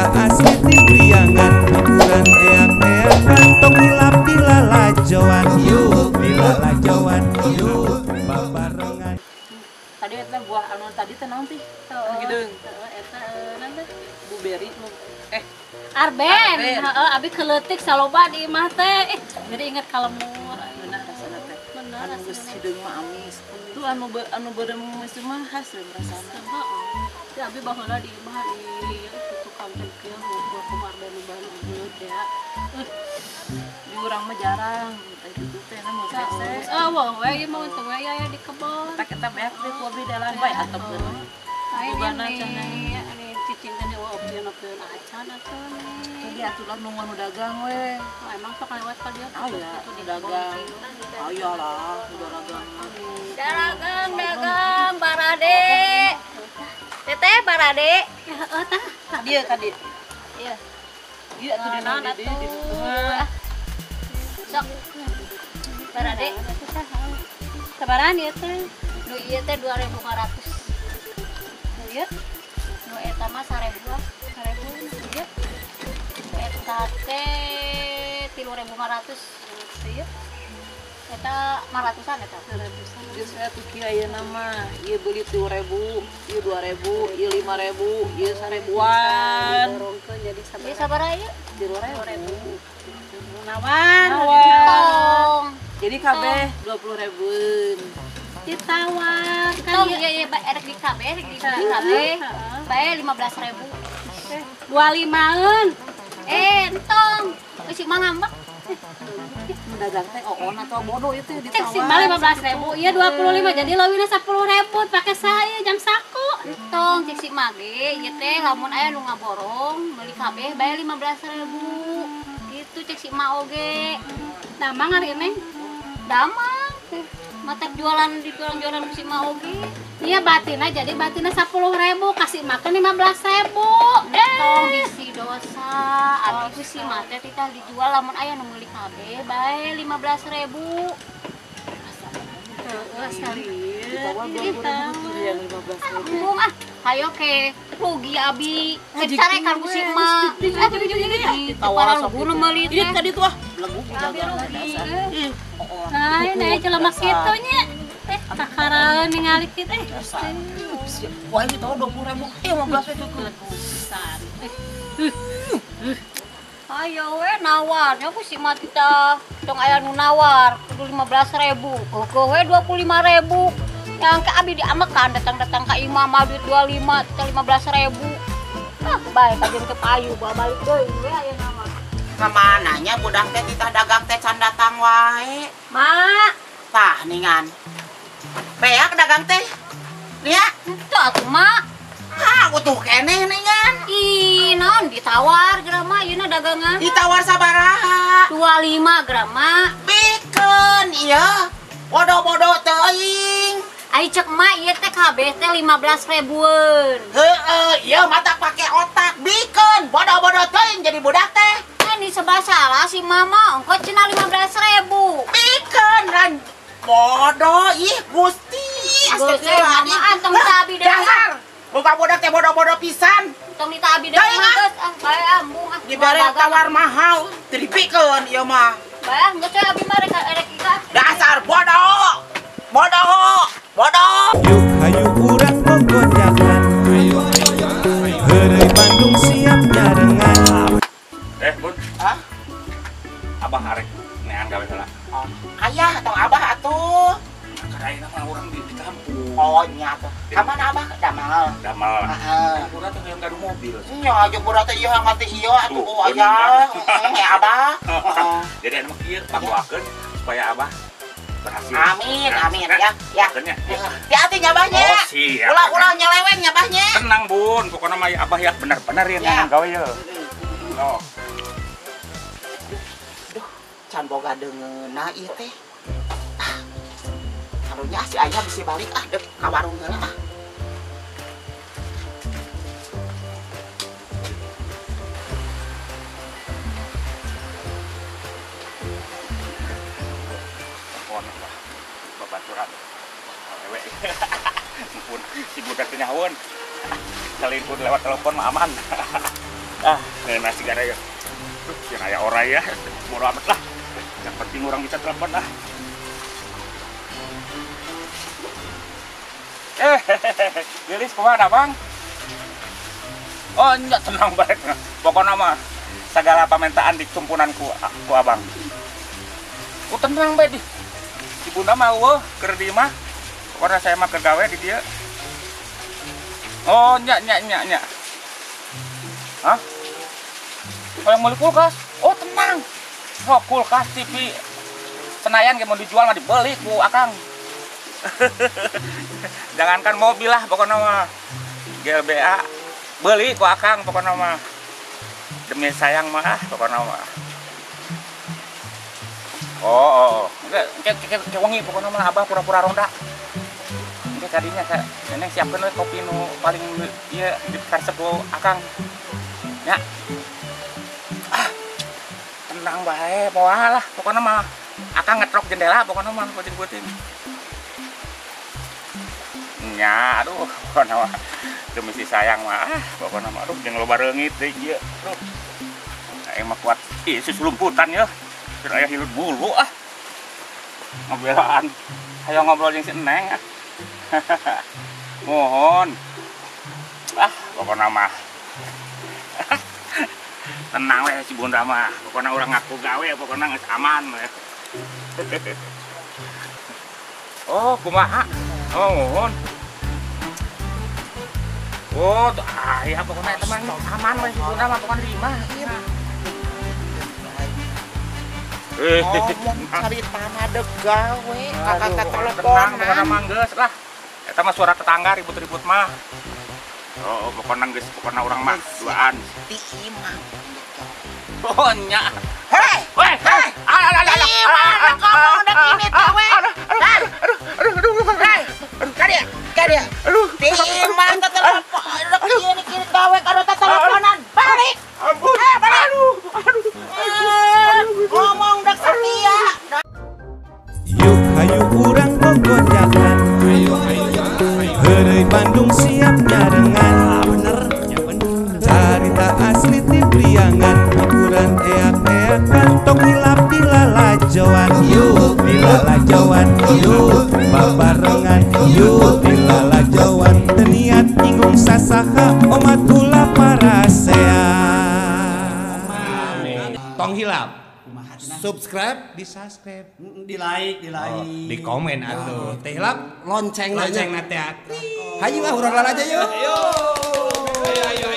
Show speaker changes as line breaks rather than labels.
Wisata asli ti Priangan, hiburan eak-eakan, tong hilap di lalajoan, yuk di lalajoan, yuk babarengan.
Tadi eta buah anu tadi teh naon sih? Anu hideung.
Heeh, eta naon teh?
Blueberry nu
Arben.
Arben.
Heeh, abi keleutik saloba di imah teh. Jadi inget ka lemur.
Bener rasana teh.
Bener
Anu geus
rasana.
hideung mah amis. Tuh anu anu beureum geus mah khas we rasana.
Heeh. Di abi baheula di imah di tukang teh kieu ngumpul ku arben nu baru geut ya.
Di urang mah jarang teh kitu teh na mun rese.
Oh, wah, we ieu mah untung we aya di kebon.
Tak eta beak teh ku abdi dalan bae atepkeun.
Lain
Bogana
ini,
cenah.
ini cicing teh wah opieun-opieun acan atuh nih.
Jadi atuh lah nungguan nu dagang we.
Oh, emang sok lewat ka dieu
Ah ya,
gitu di
dagang.
kebon.
Aya lah, udah dagang.
Dagang, dagang, barade. Teteh barade.
Ya, heeh tah.
Ka dieu ka dieu.
Iya.
Ieu atuh dina
Naon
di dieu di
atuh.
tengah.
Sok. Barade.
Sabaran ieu teh.
Nu ieu teh 2500.
Nu ieu
Nu eta mah 1000 ah.
1000 ieu.
Eta teh 3500.
Ieu
Eta 500-an eta.
500-an.
Geus we atuh kieu ayeuna mah. Ieu beuli 3000, ieu 2000, ieu 5000, ieu 1000-an.
Diborongkeun jadi
Ieu
sabaraha?
sabaraha ieu?
3000.
Nawan.
Nawan.
Tong.
Jadi kabeh 20.000-an.
Ditawar kan
Tong
ieu.
ieu ieu erek di kabeh, erek di kabeh. Bae 15.000.
25-eun.
Entong. Geus si mah ngambek.
Dagang teh oon atau bodoh itu
Cek si
ditawar.
mah 15.000, ieu 25 jadi leuwihna 10.000 pake saya jam saku.
Entong cek si mah ge ieu teh lamun aya nu ngaborong meuli kabeh bae 15.000. Gitu cek si mah oge.
Damang ari neng.
Damang. Mata jualan di jualan-jualan ku si mah oge.
Iya batina jadi batina 10.000 kasih makan 15.000.
Entong bisi dosa. Abi ku si mah teh titah dijual lamun aya nu meuli kabeh bae 15.000.
Heeh, sekali.
Ditawar 20.000 yang 15.000.
Embung ah, hayo ke rugi abi. Kecarekan ku si mah.
Ditawar
Ditawar
sok
nu meuli
Ini
teh.
tadi tuh ah, belegu
Abi rugi.
Ih, oon.
Nah, ini jelema kitu nya. Kakaraeun ningali kitu.
Wah, ini tahu 20.000. 15 itu tuh.
Ayo we nawarnya ku si mah titah tong aya nu nawar kudu 15.000. Keukeuh we 25.000. Yang ke abi diamekan datang-datang ka imah mah duit 25 titah 15.000. Ah, bae kajeun ke payu bawa balik deui we ayeuna mah.
Kamananya budak teh titah dagang teh can datang wae.
Mak,
Tah ningan. Beak dagang teh. Nia,
henteu atuh mak.
ha utuh keneh ningan.
Ih, naon ditawar grama ayeuna dagangan.
Ditawar sabaraha?
25 grama.
Bikeun ieu. Bodoh-bodoh teuing.
Ai cek mak ieu teh kabeh teh 15.000-eun.
Heeh, ieu mata pake otak. Bikeun bodoh-bodoh teuing jadi budak teh.
Ini sebab salah si mama, ongko cenah 15.000.
Bikeun ran bodoh ih Gusti.
Gusti, mama antong tabi deui.
Dasar. Boga budak teh bodoh-bodoh pisan.
Tong ditabi deui
Deui,
mah
ah.
geus ah, bae ah embung ah.
Dibere tawar mahal, teu dipikeun ieu mah.
Bae ah geus we abi mah rek erek ka.
Dasar bodoh. Bodoh. Bodoh.
Yuk hayu urang gogojakan, Heureuy Bandung siap nyarengan.
Bun.
Hah?
Abah arek nean gawe heula.
Oh, ayah atau abah atuh.
Kadaina mah urang di kampung.
Oh nya atuh. Ka mana abah damel?
Damel.
Heeh.
Urang teh hayang gaduh mobil.
Nya aja budak teh ieu hangati ieu atuh
Tuh,
oh ayah. Heeh, ya abah. Heeh.
Jadi anu mah kieu pangdoakeun supaya abah berhasil.
Amin, amin ya. Ya.
Doakeun nya.
Hati-hati nya abahnya.
Oh, siap.
Ulah-ulah nyeleweng nya abahnya.
Tenang, Bun. Pokoknya mah abah ya bener-bener ya
Ya.
neangan gawe ye. Oh.
Duh, can boga deungeunna ieu teh. Ah. Karunya si ayah bisa balik ah dek ka warung heula ah.
Telepon lah. Babaturan. Awewe. Mumpun si budak teh nyahoeun. Selingkuh lewat telepon mah aman. Ah, ngeunah sigara ya. Duh, yang aya orai ya. Bodo amat lah. Yang penting orang bisa telepon lah. Lilis kemana bang? Oh enggak, tenang baik. Pokoknya mah segala permintaan dicumpunan ku abang. Oh tenang baik di. Si bunda mah eueuh keur di imah. Pokoknya saya mah keur gawe di dieu. Oh nya nya nya nya. Hah? Oh yang beli kulkas? Oh tenang. Oh kulkas TV Senayan ge mau dijual mah dibeli ku akang. Jangankan mobil lah pokoknya mah GLBA beli ku akang pokoknya mah demi sayang mah pokoknya mah. Oh, ke wengi pokoknya mah abah pura-pura ronda. Engke kadinya ka neneng siapkeun we kopi nu paling ieu dikaresep ku akang. Nya. Ah, tenang bae moal lah pokoknya mah akang ngetrok jendela pokoknya mah puting-puting. Nya, aduh, pokoknya mah demi si sayang mah, pokoknya mah, aduh, jeung loba reungit deui ieu. Aduh, aing mah kuat, ih, susulumputan ya, keur aya hilut bulu ah. Ngobelaan, hayo ngobrol jeung si Neng ah. Mohon, ah, pokoknya mah, tenang we si bunda mah, pokoknya urang ngaku gawe, pokoknya geus aman we. Oh, kumaha? Oh, mohon. Oh, tuh, ah, ya pokoknya teman aman we si bunda mah pokoknya di imah.
Ngomong caritana dek gawe, kakak
teleponan. Pokoknya mah geus lah. Eta mah suara tetangga ribut-ribut mah. Oh, pokoknya geus pokoknya urang mah duaan.
Di imah.
Oh, nya.
Hei,
weh, hei. Alah, alah, alah.
Imah ngomong dek ini teh we.
Aduh, aduh, aduh, aduh.
Hei, kadia, kadia.
Aduh.
Di imah teh telepon, dek ieu ni kiri gawe kada teh teleponan. Balik.
Ampun.
Balik.
Aduh, aduh.
Ngomong dek setia.
Yuk hayu urang gogojakan. Heureuy Bandung siap nyarengan. Bener, ya bener. Carita asli ti Priangan, hiburan eak-eakan tong hilap dilalajoan. Yuk dilalajoan, yuk babarengan, yuk dilalajoan. Teu niat nyinggung sasaha omat ulah parasea.
Tong hilap. Subscribe,
di subscribe,
di like, di like,
oh, di komen atuh. Teh hilap
lonceng
lonceng na teh. Hayu ah urang lalajo yuk.
Ayo. Ayo ayo.